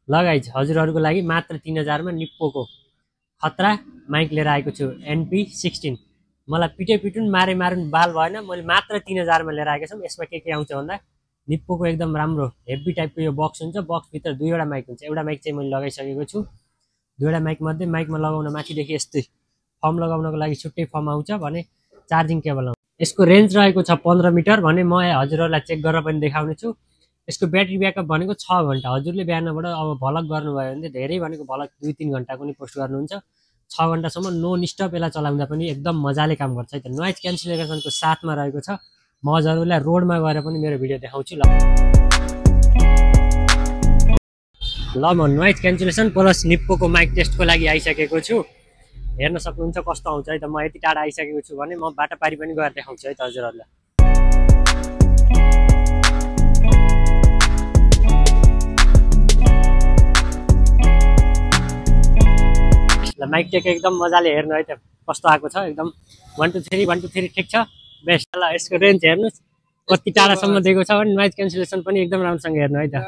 लगाइज हजुरहरूको लागि मात्र 3000 मा निप्पोको खतरा माइक लिएर आएको छु NP16। मलाई पिटे पिटुन मारे मारुन बाल भएन, मैले मात्र 3000 मा लिएर आएको छु। यसमा के आउँछ भन्दा निप्पोको एकदम राम्रो हेभी टाइपको यो बक्स हुन्छ। बक्स भित्र दुईवटा माइक हुन्छ। एउटा माइक चाहिँ मैले लगाइसकेको छु। दुईवटा माइक मध्ये माइकमा लगाउन माथिदेखि यस्तै फर्म लगाउनको लागि छुट्टै फर्म आउँछ भने चार्जिङ केबल आउँछ। यसको रेन्ज रहेको छ 15 मिटर भने म हजुरहरूलाई चेक गरेर पनि देखाउने छु। यसको ब्याट्री ब्याकअप भनेको 6 घण्टा। हजुरले बिहानबाट अब भ्लग गर्नुभयो भने धेरै भनेको भ्लग 2-3 घण्टाको नि पोस्ट गर्नुहुन्छ। 6 घण्टासम्म नन स्टप यसलाई चलाउँदा पनि एकदम मजाले काम गर्छ है त। नोइज क्यान्सलेसनको साथमा रहेको छ। म हजुरहरूलाई रोडमा गएर पनि मेरो भिडियो देखाउँछु ल। म नोइज क्यान्सलेसन प्लस निप्पोको माइक टेस्टको लागि आइसकेको छु। हेर्न सक्नुहुन्छ कस्तो आउँछ है त। म यति टाढा आइसकेको छु भने म बाटो पारी पनि गएर देखाउँछु है त हजुरहरूलाई। माइक टेक एकदम मजाले हेर्नु है त कस्तो आएको छ। एकदम 1 2 3 1 2 3 ठिक छ बेस्ट। ल यसको रेन्ज हेर्नुहोस् कति टाढासम्म दिएको छ भने नोइज क्यान्सलेसन पनि एकदम राम्रोसँग हेर्नु है त।